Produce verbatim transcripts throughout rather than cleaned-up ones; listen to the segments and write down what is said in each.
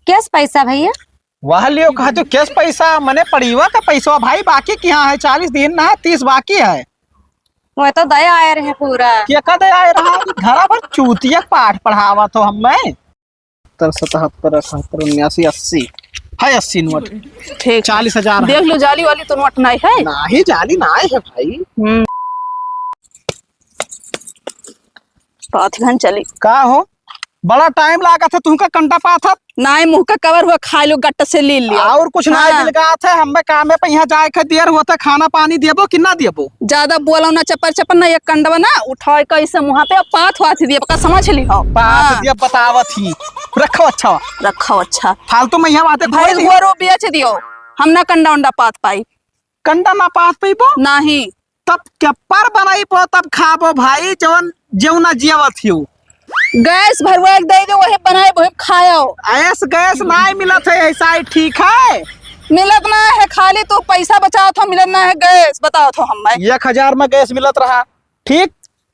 कैश पैसा भइया? वह लियो, कहा तो कैश पैसा, मने पड़ीवा का पैसा भाई, बाकी किहाँ है, चालीस दिन ना, तीस बाकी है। वो तो दया आए रहे पूरा। के का दया आए रहा? घरा भर चूतिया पाठ पढ़ावत हो हमें। सत्तर, सतहत्तर, अठहत्तर, उन्यासी, अस्सी। है अस्सी नोट। ठीक। चालीस हजार है। देख लो, जाली वाली तो नोट नाहीं है। नाहीं, जाली नाहीं है भाई। हम्म। पाथी घन चली। का हो? बड़ा टाइम लागत है तुमका कंडा पाथत। नाहीं, मुँह का कवर हुआ, खाइ लो, गट्ट से ले लियो। और कुछ नाहीं हाँ। बिलगात है, हमें कामे पे यहाँ जाए के देर होता, खाना पानी देबो कि ना देबो? ज्यादा बोलो ना चपर चपर, ना एक कंडवा ना उठाए कैसे मुँह पे पाथ वाथ दिए, पक्का समझ ली हो। पाथ हाँ। दिया बतावत ही। रखो अच्छा। रखो अच्छा। फालतू में यहाँ बातें भैंस थोड़ी गोरू बेच दियो, हम ना कंडा उंडा पाथ पाई। कंडा ना पाथ पइबो? नाहीं। तब केपर बनाइबो, तब खाबो भाई, जवन जेवना जियावत हियो। गैस भरवा के दे दो, वही बनाए, वही खायो। गैस, गैस नाहीं मिलत है, ऐसा ही ठीक है। मिलत ना है, खाली तू पैसा बचावत हो, मिलत ना है गैस, बतावत हो हमें। एक हजार में गैस मिलत रहा, ठीक?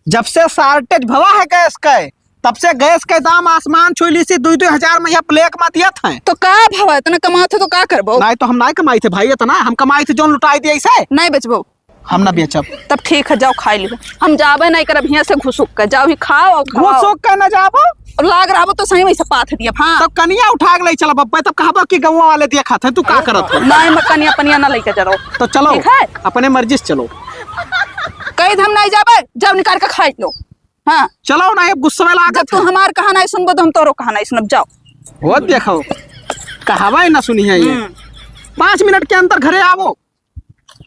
जब से shortage भवा है गैस के, तब से गैस के दाम आसमान छुई ली सी, दुई दुई हजार में यहाँ black में दियत है। तो का भवा, इतना कमात हो तो का करबो? नाहीं तो हम नाहीं कमाई थे भाई, इतना हम कमाई थे जौन लुटाई दिए इसे। नाहीं बेचबो। हम ना बेचब। तब ठीक है, जाओ खाइ लियो। हम जाबे नाहीं करब हियाँ से घुसुक के, जाओ ही खाओ और खवाओ। घुसुक के ना जाबो। और लाग रहबो तो सही में इसे पाथ दियब, हाँ। तो कनिया उठा के ले चलब, अब्बे तब कहबो कि गौवा वाले देखत है, तू का करत हो? नाहीं, मैं कनिया पनिया ना लेके जा रहो। तो चलो, ठीक है? अपने मर्जी से चलो। कही हम नाहीं जाबे, जाओ निकाल के खाइ लो। हाँ। चलो ना, ये गुस्सा में लागत जब तू है। हमार कहा नाहीं सुनबो तो हम तोरो कहा नाहीं सुनब, जाओ। वो देखो, कहावा ही ना सुनी है ये। हम्म। पाँच मिनट के अंदर घरे आवो।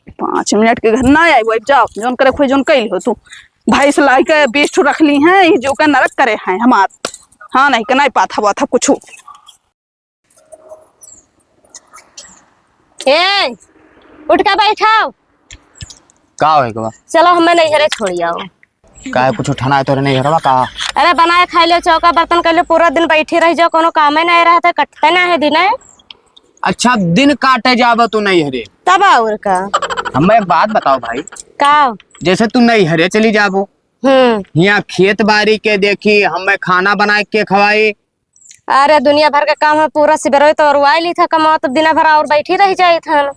पाँच मिनट के घर ना आइबो, अब जाओ, जौन करे खोई जौन कइल हो तू। भैंस लाइके बीस ठो रख ली हैं, ये जो का नरक करे हैं हमार। हाँ, नाहीं के नाहीं पाथा वाथा कुछ। ए, उठ के बैठाओ। का होए के बा? चलो, हमें नैहरे छोड़ी आओ। काहे, कुछ उठाना है तोरे नैहरवा का? अरे, बनाए खाइ लो, चौका बर्तन कइ लो, पूरा दिन बैठी रह जाओ, कोनो कामे नाहीं रहत है, कटते नाहीं है दिने। अच्छा, दिन काटे जाबो तू नैहरे? तब और का? हमें एक बात बताओ भाई। का? जैसे तू नैहरे चली जाबो, हम्म। हियाँ खेत बारी के देखी, हमें खाना बनाए के खवाई, अरे दुनिया भर का काम है, पूरा सिबरवे तो अरुआई ली था कमाओ, तब दिना भर और बैठी रह जाई था।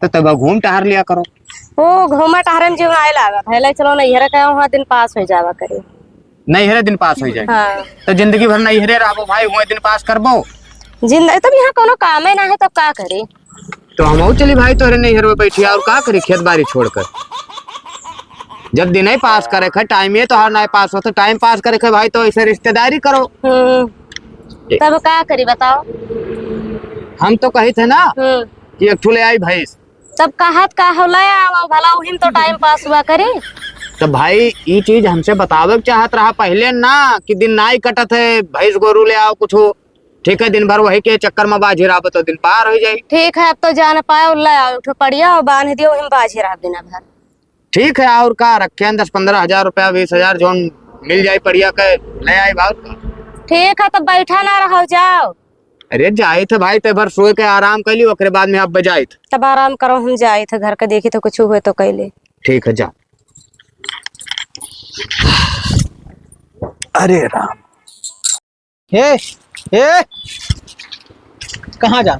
तो तब घूम टहर लिया करो। ओ घूमा टहरे में जीवन आए लागत है, ले चलो नैहरे का वहाँ दिन पास हो जावा करे। नैहरे दिन पास हो जाए। हाँ। तो जिंदगी भर नैहरे रहबो भाई, वहीं दिन पास करबो। जिंदगी तब यहाँ कोनो कामे ना है, तब का करी? तो हमहू चली भाई तोहरे नैहर में बैठी, और का करी खेत बारी छोड़कर? जब दिन ही पास करे के, टाइम ये तोहार नाहीं पास होत, टाइम पास करे के भाई तो ऐसे रिश्तेदारी करो। हम्म, ए- तब का करी बताओ? हम तो कही थे ना हम्म। कि एक ठो ले आई भैंस। तब कहत का हो ले आओ, भला उहिन तो टाइम पास हुआ करी। तो भाई ई चीज हमसे बतावे के चाहत रहा पहले ना कि दिन नाहीं कटत है, भैंस गोरू ले आओ कुछ। ठीक है, दिन भर वही के चक्कर में बाझी रहबो तो दिन पार हो जाई। ठीक है, अब तो जान पाए, उल्ला उठो पड़िया और बांध दियो, हम बाझी रहब दिन भर। ठीक है, और का रखे हैं, दस पन्द्रह हजार रुपया, बीस हजार जौन मिल जाई पड़िया के, ले आई बाहर का। ठीक है, तो बैठा ना रहो, जाओ। अरे जाइत है भाई, ते भर सोए के आराम कर ली, ओकरे बाद में अब जाइत। तब आराम करो, हम जाइत है घर के, देखी तो कुछ हुए तो कैले। ठीक है, जा। अरे राम। हे, हे, कहाँ जा?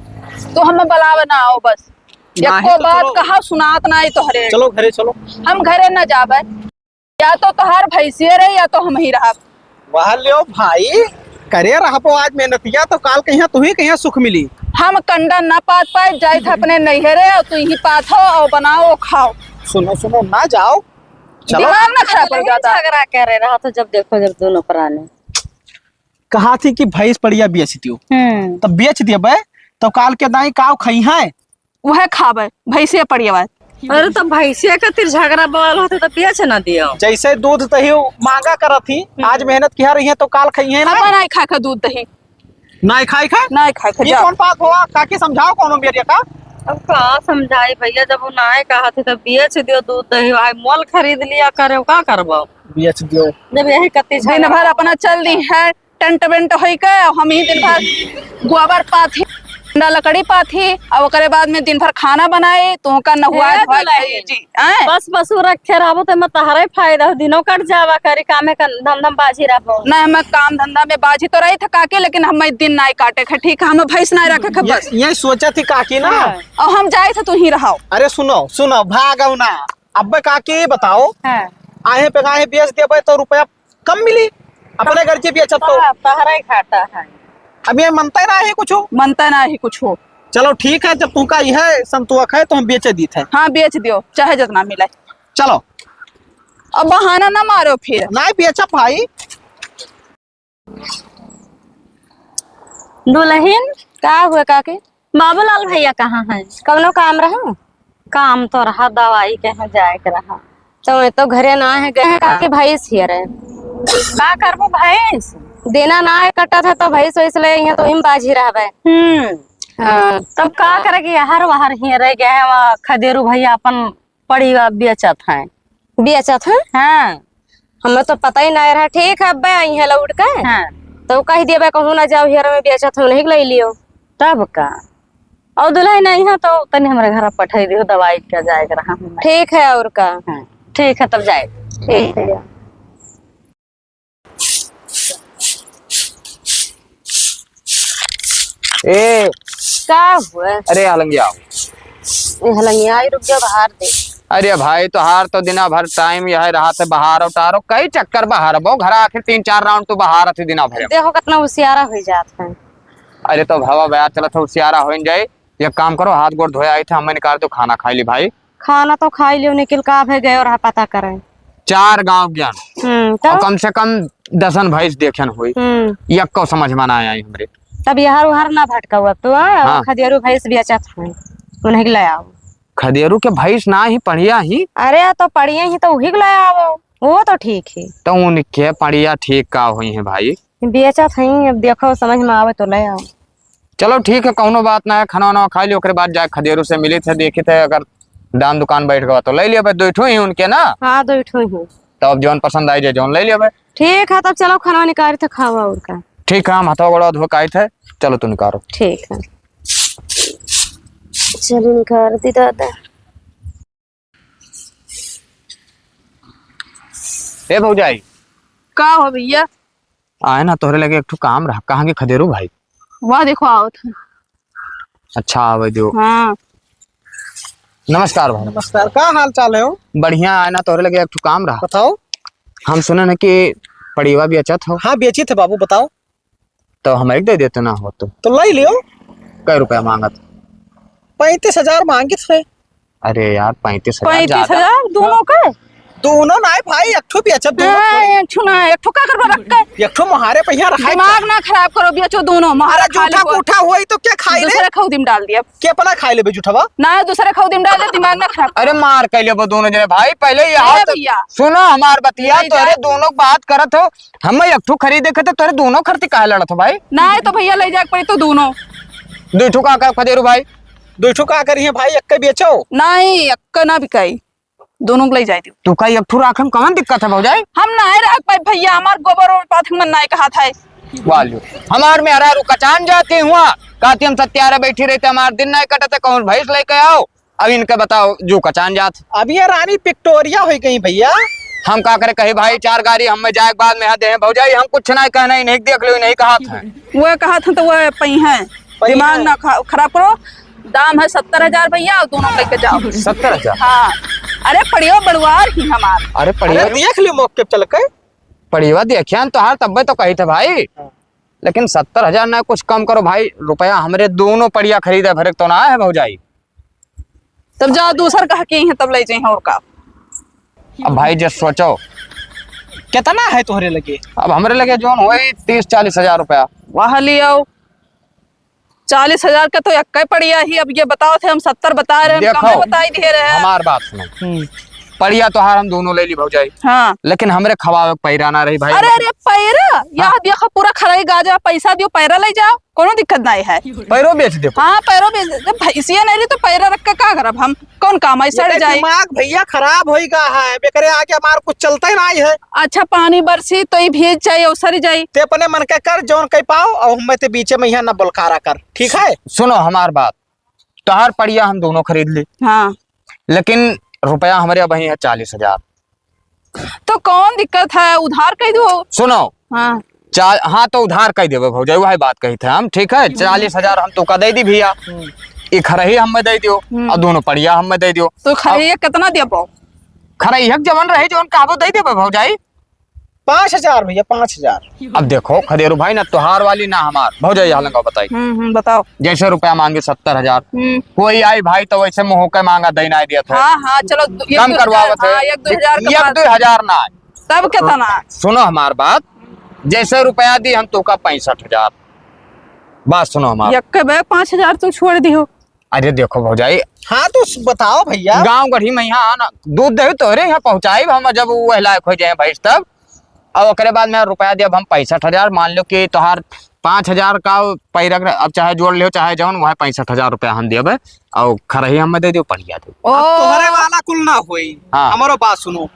तो हमें बुलावे ना आओ बस। नाहीं एको तो बात चलो। कहा सुनात नाहीं तोहरे। चलो घरे चलो। हम घरे ना जाबे। या तो तोहार भैंसिए रही या तो हम ही रहब। वह लियो भाई, करे रहबो आज मेहनतिया तो काल कहिया तू ही कहिया सुख मिली। हम कंडा ना पात पाए, जाइत है अपने नैहरे और तू ही पात हो और बनाओ और खाओ। सुनो, सुनो, ना जाओ। चलो। दिमाग ना खराब हो जाता। झगड़ा करे रहा तो जब देखो जब दोनों प्राणी। कहा थी कि भैंस पड़िया बेच दियो। हम्म। तब बेच देबे, तो काल के दाई काव खइहैं? वह खाबे, भैंसे पड़िया। अरे तो भैंसे खातिर झगड़ा बवाल होते तो बेच ना दियो। जैसे दूध दही मांगा करत ही, हम्म। आज मेहनत किहा रही है तो काल खइहैं ना। अपन आई खा खा दूध दही। नाहीं खाई खाए? नाहीं खाई खाए, ये जाओ। कौन बात हुआ? काकी समझाओ कौनो मेरे का। अब का समझाई भैया, जब वो नाहीं कहा थे तब बेच दियो दूध दही, भाई मोल खरीद लिया करे, का करबो? बेच दियो। जब यही कत्ती दिन भर अपना चल दी है, टेंट वेंट होई के, हम ही दिन भर गोबर पाथी। ना लकड़ी पाथी, और ओकरे बाद में दिन भर खाना बनाए, तो ओका नहुआ ए धोआ दुलहिन, के जी, आए? बस बस वो रखे रहबो तो मैं तहरे फायदा हो, दिनों कट जावा करी, कामे का धंधा में बाझी रहबो। नहीं, हम काम धंधा में बाझी तो रही था काकी, लेकिन हम दिन नाई काटे खे, ठीक है, हम भैंस नाई रखे खे ये, बस। ये सोचा थी काकी ना। हाँ। और हम जाए थे, तू ही रहो। अरे सुनो, सुनो, भागो ना। अब काकी बताओ, हाँ। आहे पे गाहे बेच देबे तो रुपया कम मिली, अपने घर के बेचत तो। हाँ, तहरा ही घाटा है। अब ये मनता ही ना है कुछ। मनता ना है कुछ। चलो ठीक है, जब तुमका यह संतोष है तो हम बेचे दीत है। हाँ, बेच दियो, चाहे जितना मिले। चलो। अब बहाना ना मारो फिर। नहीं बेचा भाई। दुलहिन, का हुआ काकी? बाबूलाल भैया कहाँ हैं? कौनो काम रहा? काम तो रहा, दवाई कहे जाए के रहा। तो मैं तो घरे ना है, गए हैं काकी भैंस हियरे। का करबो भैंस? देना ना है कटा था तो भैंस वैस ले यहाँ तो हिम बाजी रहबे। हम्म। हाँ। तब का करे कि हर वहर हियरे गए हैं, वहाँ खदेरू भैया अपन पड़ी बा बेचत हैं। बेचत हैं? हाँ। हमें तो पता ही ना रहा। ठीक है, अब्बे आई है लौट के। हाँ। तो कह दिया, "बे कहूँ ना जाओ, हियर में बेचत हैं, उन्हीं के ले लियो।" तब का? और दुलहिन आई है तो तनी हमरे घर पठाई दियो, दवाई का जाए के रहा हमें। ठीक है, और का? हाँ। ठीक है, तब जाए। ठीक है। ए। का हुआ? अरे हलंगिया आओ। ए हलंगिया आई, रुक जा, बाहर दे। अरे भाई, तोहार तो दिना भर टाइम यह रहा थे बाहर उतारो, कई चक्कर बाहर बो, घर आखिर तीन चार राउंड तू बाहर थे दिना भर। देखो कितना होशियारा हो जात है। अरे तो हवा बया चलत है, होशियारा हो जाए। एक काम करो, हाथ गोड़ धोए आई थे, हमें निकाल दो, खाना खाई ली भाई। खाना तो खाई लियो, निकल का भे गए और पता करें। चार गांव ज्ञान। हम्म, तो? और कम से कम दसन भैंस देखन हुई। हम्म। यक्को समझ में ना आई हमरे। तब यहर उहर ना भटकाऊ अब तो, हाँ? हाँ। खदेरू भैंस बेचत हैं, उन्हीं के ले आओ। खदेरू के भैंस ना ही, पड़िया ही। अरे, तो पड़िया ही तो उही के ले आओ, वो तो ठीक है। तो उनके पड़िया ठीक का हुई है भाई? बेचत हई, अब देखो समझ में आवे तो ले आओ। चलो ठीक है, कौनो बात ना है, खाना वाना खा लियो, ओकरे बाद जाए खदेरू से मिली थे, देखी थे, अगर दान दुकान बैठ गवा तो ले लियो भाई, दो ठो ही उनके ना। हाँ, दो ठो ही। तो अब जौन पसंद आई जाए, जौन ले लियो भाई। ठीक है, तब चलो खाना निकाली थे, खाओ और का। ठीक है, हम हथवा गोड़वा धो के आई थे, चलो तू निकालो। ठीक है, चलो निकाल दी दादा। ए भौजाई। का हो भैया? आए ना, तोहरे लगे एक ठो काम रहा। कहाँ के खदेरू भाई? वह देखो आवत है। अच्छा, आवे दो। हाँ। नमस्कार भाई। नमस्कार, का हाल चाल है हो? बढ़िया, आए ना, तोहरे लगे एक ठो काम रहा। बताओ। हम सुने न कि पड़ीवा बेचत हो। हाँ, बेची थे बाबू, बताओ। तो हमें एक दे देते ना हो तो। तो ले लियो। कै रुपया मांगत? पैंतीस हजार मांगित है। अरे यार, पैंतीस हजार पैंतीस हजार ज्यादा। दोनों का? दोनों ना है भाई, एक ठो बेचब, दोनों हाँ, थोड़ी। एक ठो ना, एक ठो का करबा रख के? एक ठो मोहारे पे यहाँ रखा है दिमाग क्या? ना खराब करो, बेचो दोनों, मोहारा अरे खा जूठा लेबो। कूठा होई तो क्या खाई रे? दूसरे खौदी में डाल दिया। के अपना खाई लेबे जूठवा? ना, दूसरे खौदी में डाल दे, दिमाग ना खराब अरे करो। मार कर लेबो दोनों जने भाई, पहले ये ए आओ तो भैया। सुनो हमार बतिया, ले तो अरे जा। दोनों बात करत हो, हम एक ठो खरीदे के तो तोरे दोनों खरती काहे लड़त हो भाई? ना, तो भैया ले जाके पड़ी तो दोनों। दो ठो का का खदेरू भाई? दो ठो का करी है भाई, एक के बेचो। नहीं, एक के ना बिकाई, दोनों के ले जाए दियो। तू का एक ठो राखे में कौन दिक्कत है भौजाई? हम ना रख पाए भैया, हमार गोबर और पाथी मन ना कहा था। वाह लो, हमार में हरारू कचान जाती हुआ, कहती हम सत्यारा बैठी रहते, हमार दिन ना कटते, कौन भैंस लेके आओ, अब इनके बताओ, जो कचान जात। अब ये रानी पिक्टोरिया होई गई भैया। हम का करे कही भाई, चार गाड़ी हम में जाए के बाद में यहाँ दे भौजाई, हम कुछ ना कहना, इन्हीं देख लो, इन्हीं कहा था। वो कहा था तो वो पही है, पही दिमाग है। ना खा-, खराब करो। दाम है सत्तर हजार भैया, और दोनों लेके जाओ। सत्तर हजार? हाँ। अरे पड़ियो बड़ुआर ही हमार। अरे पड़ियो अरे देख लियो मौके पे चल के। पड़ियो देखिया तो हार तब्बे तो कही थे भाई। हाँ। लेकिन सत्तर हजार ना, कुछ कम करो भाई, रुपया हमरे दोनों पड़िया खरीदे भरे तो ना है भौजाई। तब जाओ दूसर कह के हैं, तब ले जाए और का। अब भाई जे सोचो। कितना है तोहरे लगे? अब हमरे लगे जोन होई तीस चालीस हजार रुपया। वह लियो। चालीस हजार का तो एक ही पड़िया ही। अब ये बताओ थे, हम सत्तर बता रहे हैं, हम देखो, कम बताई दे रहे हैं। हमार बात सुनो। हम्म। पड़िया तोहार हम दोनों ले ली भौजाई। हाँ। लेकिन हमरे खवावे के पैरा ना रही भाई। अरे, अरे, पैरा? हाँ। यहाँ देखो, पूरा खरही गाजा, पैसा दियो, पैरा ले जाओ, कोनो दिक्कत नाहीं है। पैरो बेच दे। हाँ, पैरो बेच दे। जब भैंसिया नहीं रही तो पैरा रख के का करब हम? कौन काम है, सड़ जाए। दिमाग भैया खराब होई गा है, बेकरे आगे हमार कुछ चलता ही नाहीं है। अच्छा, पानी बरसी तो ई भीज जाई और सड़ जाई। ते अपने मन के कर, जौन कह पाओ, और हमें ते बीचे में यहाँ न बोलकारा कर, ठीक है? सुनो हमार बात, तोहार पड़िया हम दोनों खरीद ली। हाँ। लेकिन रुपया हमरे अबहीं है चालीस हजार। तो कौन दिक्कत है, उधार कह दो। सुनो। हाँ। चा-, हाँ, तो उधार कह देबे भौजाई, वही बात कही थे हम, ठीक है? हम्म। चालीस हजार हम तोका दे दी भैया, हम्म। ई खरही हमें दे दियो, हम्म। और दोनों पड़िया हमें दे दियो। तो खरही अब कितना देबो? खरही जवन रही, जवन कहबो दे देबे भौजाई। पाँच हजार भैया, पाँच हजार। अब देखो खदेरू भाई, ना तोहार वाली ना हमार। भौजाई, यहाँ लंगा बताई। हम्म, हम्म, बताओ। जैसे रुपया मांगे सत्तर हजार। हम्म। कोई आई भाई तो वैसे मुँह के मांगा दे ना दिया था। हाँ, हाँ, चलो, दो, एक कम दो हजार, करवावत है। हाँ, एक दो हजार का एक बात। दो हजार ना। तब कितना? सुनो हमार बात, जैसे रुपया दी हम तोका पैंसठ हजार। बात सुनो हमार। एक के बे पाँच हजार तू छोड़ दियो। अरे देखो भौजाई। हाँ तो स-, बताओ भैया। गाँव गढ़ी में यहाँ ना दूध दही तोहरे यहाँ पहुँचाई, हम जब वो लायक हो जाए भैंस तब, और ओकरे बाद में रुपया देब हम पैंसठ हजार। मान लो कि तोहार पाँच हजार का पैरक, अब चाहे जोड़ लियो चाहे जौन, वह पैंसठ हजार रुपया हम देबे, और खरही हमें दे दियो, पड़िया दे। ओ। अब तोहरे वाला कुल ना होई। हाँ। हमारो बात सुनो,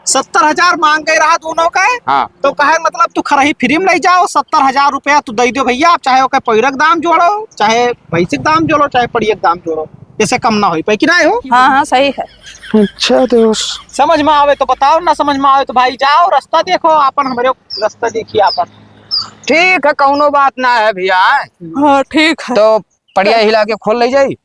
सत्तर हजार मांग गए रहा दोनों का, हाँ। तो कहे मतलब तू खरही फ्री में ले जाओ, सत्तर हजार रुपया तू दे दियो भैया, आप चाहे ओके पैरक दाम जोड़ो, चाहे भैंसी के दाम जोड़ो, चाहे पड़िया के दाम जोड़ो, इसे कम ना होई पाई कि ना हो? हाँ, हाँ, सही है। अच्छा दोस्त। समझ में आवे तो बताओ, ना समझ में आवे तो भाई जाओ, रास्ता देखो आपन, हमरे रास्ता देखिए आपन। ठीक है, कौनो बात ना है भैया। हाँ, ठीक है। तो पड़िया हिला के खोल ले जाई।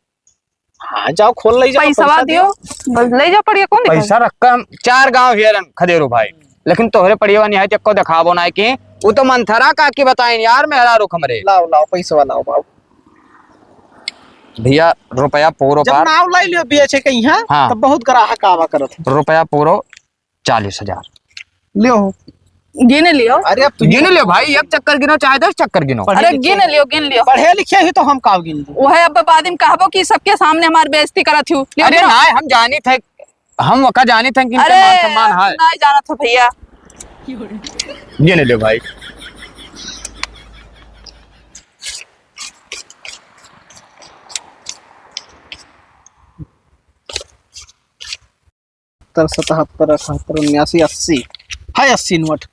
हाँ, जाओ खोल ले जाओ, पैसवा पैसा दियो। दियो। बस ले जाओ पड़िया, कौन दिक्कत? पैसा रख के हम चार गांव हेरन खदेरू भाई, लेकिन तोहरे पड़िया निहाय चक्को देखाबो ना कि वो तो मंथरा काकी बताइन यार, मेहरारू हमरे। लाओ, लाओ, पैसवा लाओ बाबू। भैया, रुपया पूरो जब पार। नाव लाई लियो बिया छे कहीं, हाँ? हाँ। तब बहुत ग्राहक आवा करत है। रुपया पूरो चालीस हजार। लियो। गिन लियो। अरे, अब तू गिन लियो भाई, एक चक्कर गिनो चाहे दस चक्कर गिनो। पढ़े अरे, लिखे गिन लियो, गिन लियो। पढ़े लिखे ही तो हम काव गिन लियो। वह अब बाद में कहबो कि सबके सामने हमार बेइज्जती करत हूँ। लियो, अरे गिनो। ना, हम जानी थे, हम वका जानी थे कि इनके अरे, मान सम्मान है। नहीं जानत हो भैया। गिन लियो भाई। सत्तर, सतहत्तर, अठहत्तर, उन्यासी, अस्सी। है अस्सी नोट।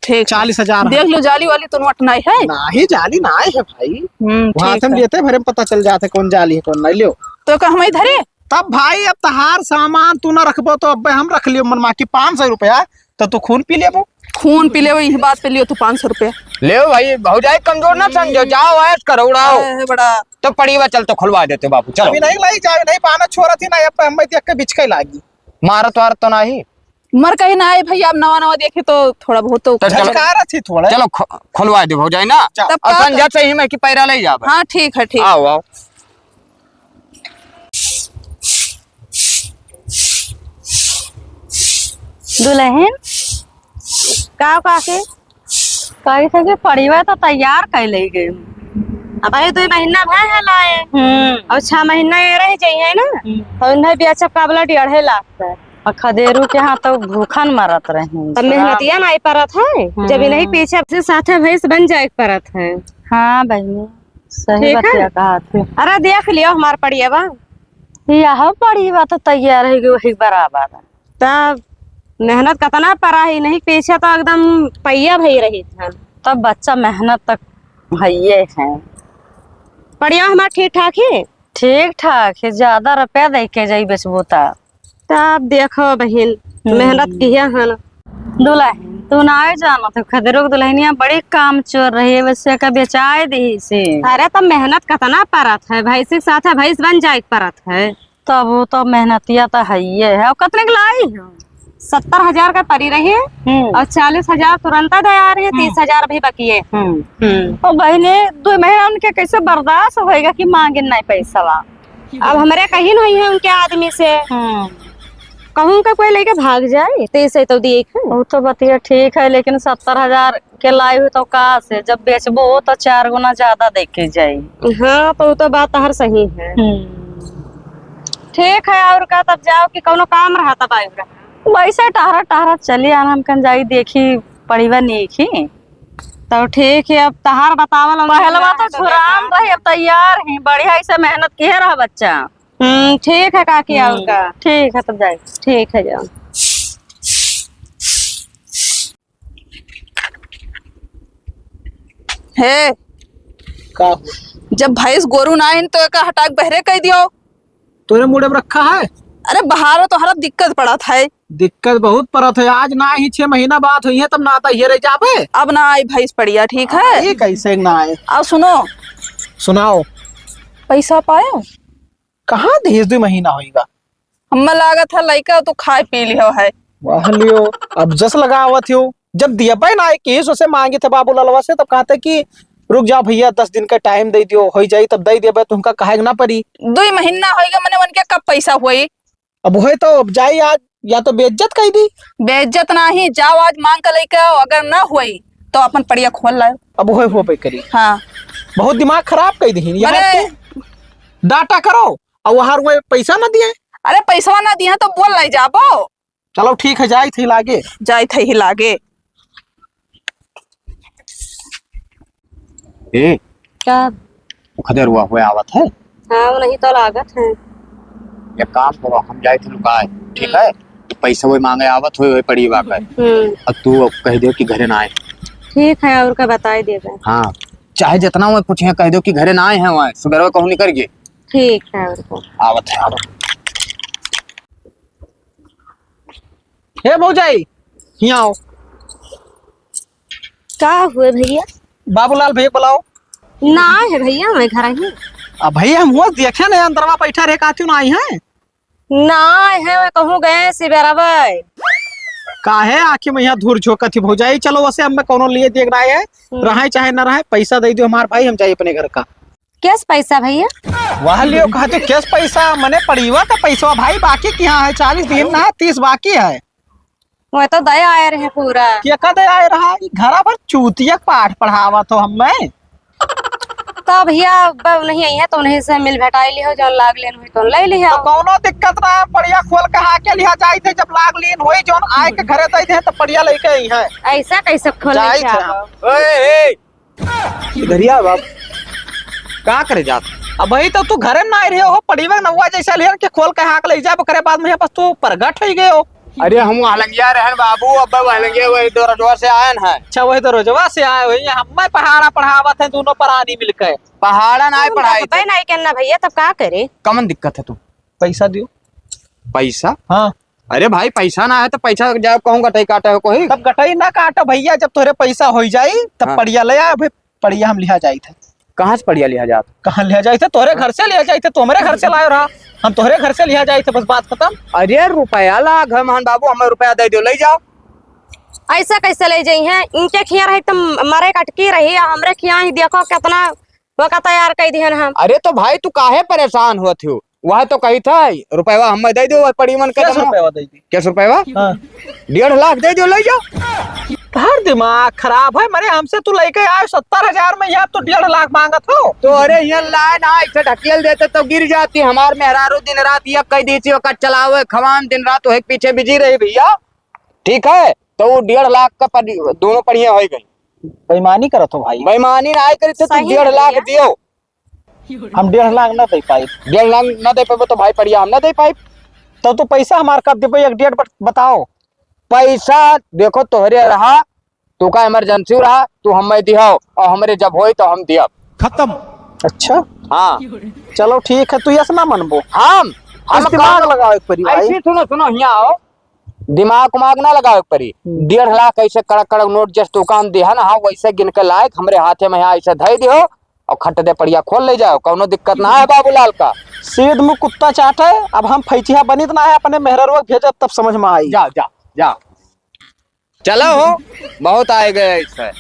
ठीक। चालीस हजार है। देख लो, जाली वाली तो नोट नहीं है। नहीं, जाली नहीं है भाई। हम्म, वहाँ ठीक से हम है। लेते भरे में पता चल जाते कौन जाली है, कौन नहीं। लियो। तो का हम इधर है? तब भाई, अब तहार सामान तू ना रखबो तो अब हम रख लियो मनमाटी पाँच सौ रुपया, तो तू खून पी लेबो। खून पी लेबो, यही बात पे लियो तू पाँच सौ रुपया। ले भाई, भौजाई कमजोर ना समझो, जाओ ऐश करो, उड़ाओ। ए, बड़ा। तो पड़िया चल तो खुलवा देते बाबू, चलो। अभी नहीं लाई जावे, नहीं पाना छोरा थी ना, अब हमें देख के बिचके लागी। मारत वारत तो नहीं? मर कहीं ना आए भैया, अब नवा नवा देखे तो थोड़ा बहुत तो तो चलो। झटकार थी थोड़ा। चलो, खो-, खोलवा दे भौजाई ना। चल। तब और का संझा कर- से ही मैं कि पैरा ले जाब। हाँ, ठीक है, ठीक। आओ, आओ। दुल्हन, का काके? कही थे कि पड़िया तो तैयार कर ले गई। अब ये दो महीना भय है लाए। हम्म। और छह महीना ये रह जाइए ना, हम्म। तो इन्हें बेचब का बोला डेढ़े लाख का। और खदेरू के यहाँ तो भूखन मरत रही। तब मेहनतिया नहीं परत है, जब इन्हीं हम्म। पीछे से साथे भैंस बन जाए के परत है। हाँ बहनी, सही ठीक है? बतिया कहा थे। अरे देख लियो हमार पड़िया बा। यह पड़िया तो तैयार है कि वही बराबर है। तब मेहनत कतना परा है, नहीं पीछे तो एकदम पैया भई रही था। तब बच्चा मेहनत तक हइये है। पड़िया हमार ठीक ठाक है? ठीक ठाक है, ज्यादा रुपया दे के जाई बेचबो ता। तब देखो बहिन, हम्म। मेहनत किया हन। दुल्हन, तू ना जानत हो, खदेरू के दुल्हनिया बड़ी काम चोर रही है, वैसे का बेचाए दी से। अरे, तब मेहनत कतना परत है, भैंसी के साथ है, भैंस बन जाए के परत है। तब वो तो मेहनतिया तो हइये है। और कतने के लाई हो? सत्तर हजार का परी रही है हम्म। और चालीस हजार तुरंता दे आ रही है, हम्म। तीस हजार भी बाकी है। हम्म। हम्म। और बहने, दो महीना उनके कैसे बर्दाश्त होएगा कि मांगे नहीं पैसा? अब हमरे कहीं नहीं है उनके आदमी से। हम्म। कहूँ का कोई लेके भाग जाए, तो इसे तो दिए खाए। वो तो बतिया ठीक है, लेकिन सत्तर हजार के लाई हुई तो का से, जब बेचबो हो तो चार गुना ज्यादा दे के जाई। हाँ, तो वो तो बात हर सही है। हम्म। ठीक है, और का, तब जाओ कि कौनो काम रहा तब आएगा। वैसे टहरत टहरत चली आन, हम कन जाई देखी पड़ीवा नीक ही। तो ठीक है, अब तहार बतावल हम पहलवा तो छुरान रही, अब तैयार ही, बढ़िया ऐसे मेहनत किहे रहा बच्चा। हम्म, ठीक है काकी, और हम्म, का? ठीक है, तब जाई। ठीक है, जाओ। हे, का हो? जब भैंस गोरू ना आइन तो एका हटाक बहरे कह दियो। तोरे मुड़े में रखा है? अरे बाहर तो हरा दिक्कत पड़त है। दिक्कत बहुत पड़त है। आज ना ही छह महीना बाद हुई है तब ना आता ये रह जाबे। अब ना आई भैंस पड़िया, ठीक है? ये कैसे ना आए? अब सुनो। सुनाओ। पैसा पायो? कहाँ दीस, दुइ महीना होइगा। हम्मे लागत है लइका तू खाए पी लियो है। वाह लियो, अब जस लगावत हो, जब दियबे ना आए केस उसे मांगे थे बाबू ललवा से, तब कहते कि रुक जाओ भैया, दस दिन का टाइम दे दियो, होई जाई तब दे देबे, तुमका कहे के ना पड़ी। दुइ महीना होइगा मने उनके कब पैसा होई? अब होई तो अब जाई आज, या तो बेइज्जत कई दी। बेइज्जत नाही, जाओ आज मांग के लेके आओ, अगर ना होई तो अपन पड़िया खोल लाओ। अब होई होबे करी। हाँ। बहुत दिमाग खराब कई दी। यहाँ मने तू डाटा करो, और वहार वो पैसा ना दिए। अरे पैसवा ना दिए तो बोल नहीं जाबो। चलो ठीक है, जाई थी लागे। जाई थी ही लागे। ए, का? खदेरुआ हुए आवत है। हाँ, वो नहीं तो लागत है। एक काम करो, हम जाई थी लुकाए, ठीक हम्म। है? तो पैसा वही मांगे आवत हुए, वही पड़ी बात है। हम्म। और तू कह दो कि घरे ना आए। ठीक है, और का बताई देबे। हाँ, चाहे जितना वो पूछे, कह दो कि घरे ना आए हैं, वहाँ सुबह कहूँ निकल गए। ठीक है, और का। आवत है, आवत। हे भौजाई, हियाँ आओ। का हुए भैया? बाबूलाल भैया बुलाओ। ना आए है भैया, मैं घर ही। अब भैया हम हुआ देखे नहीं, अंदरवा बैठा रहे, कातियों ना आई हैं? ना आए हैं, मैं कहूँ गए सिबेरवा। काहे आँखी में यहाँ धूर झोंकत ही भौजाई? चलो वैसे हम में कौनो लिए देख रहा है, हम्म। रहे चाहे ना रहे, पैसा दे दो हमार भाई, हम जाए अपने घर का। कैस पैसा भैया? वाह लियो, कहा तो कैस पैसा, मने पड़ीवा का पैसा भाई बाकी किहाँ है, चालीस दिन ना, तीस बाकी है। वो तो दया आए रहे पूरा। क्या का दया आए रहा? ई घरा भर चूतिया पाठ पढ़ावत हो हमें। तो भैया अब नहीं आई है तो उन्हीं से मिल भेटाई लिहो, जौन लाग लेन हुई तो ले लिहो। तो कौनो दिक्कत ना है, पड़िया खोल के हाँ के लिहा जाई थे, जब लाग लेन हुई जौन आए के घरे दे दे तो पड़िया लेके आई है। ऐसा कैसे खोल जाई लेके थे आवो? हम। ओए, ए, इधरिया बाप, का करे जात? अब भाई तो तू घरे में ना रहे हो, पड़ीवा नौवा जैसा लेहन के खोल के हाँक ले जाब, ओकरे बाद में बस तू प्रगट हो गए हो। अरे हम वहलंगिया रहन बाबू, अब वहलंगिया वही दो रोजवा से आयन है। अच्छा, वही दो रोजवा से आए हुए, हम पहाड़ा पढ़ावत हैं दोनों परानी मिलके। पहाड़ा ना पढ़ाई थे। नहीं करना भैया, तब का करे? कमन दिक्कत है तू? पैसा दियो। पैसा? हाँ। अरे भाई, पैसा ना है तो पैसा जाओ कहूँ गटई काटे हो कोई? तब गटई ना काटो भैया, जब तोहरे पैसा होई जाई तब हाँ। पड़िया ले आए, अभी पड़िया हम लिहा जाई थे। कहाँ से पड़िया लिहा जात? कहाँ लिहा जाई थे? तोहरे घर से लिहा जाई थे, तू हमरे घर से लायो रहा, हम तोहरे घर से लिहा जाई थे, बस बात खत्म। अरे रुपया लाग है महान बाबू, हमें रुपया दे दो, ले जाओ। ऐसा कैसे ले जाई हैं? इनके खिया रही तो मरे कटकी रही, हमरे खिया ही देखो कितना ओका तैयार कई दिहन हम। अरे तो भाई तू काहे परेशान होत हो? वह तो कही था, रुपयवा हमें दे दो, वह पड़ी मन के कैस दमा। रुपयवा दे दी? कैस रुपयवा? हाँ। डेढ़ लाख दे दो, ले जाओ। तोहर दिमाग खराब है, मरे हमसे तू लेके आए सत्तर हजार में, यहाँ तो डेढ़ लाख मांगत हो। तो अरे यहाँ लाए ना, इसे ढकेल देते तो गिर जाती। हमार मेहरारू दिन रात ये कह दी थी, ओकर चलावे, खवान दिन रात वही पीछे बिजी रही भैया। ठीक है, तो वो डेढ़ लाख का पड़ी, दोनों पड़िया हो गई। बेईमानी करत हो भाई। बेईमानी ना करे तो तू सही डेढ़ लाख भैया। दियो। हम डेढ़ लाख ना दे पाई। डेढ़ लाख ना दे पाबो तो भाई पड़िया हम ना दे पाई। तो तू पैसा हमार कब देबे, एक डेट बत-, बताओ। पैसा देखो तोहरे रहा, तू का इमरजेंसी रहा, तू हमें दिहाओ और हमरे जब होई तो हम दियब। खत्म। अच्छा। हाँ। चलो ठीक है, तू यस ना मनबो। हम, हम बस दिमाग काम लगावे के पड़ी भाई। ऐसे सुनो, सुनो, हियाँ आओ। दिमाग उमाग ना लगावे के पड़ी। हम्म। डेढ़ लाख ऐसे कड़क कड़क नोट जस तू काम दिहा ना, हाँ, वैसे गिन के लायक हमरे हाथे में यहाँ ऐसे धई दिहो और खट दे पड़िया खोल ले जाओ, कौनो दिक्कत ना है बाबूलाल का। सीध मुँह कुत्ता चाटे, अब हम फैचिया बनित ना है, अपने मेहररुआ भेजब तब समझ में आई। जा, जा, जा। चलो हो, बहुत आए गए ऐसे।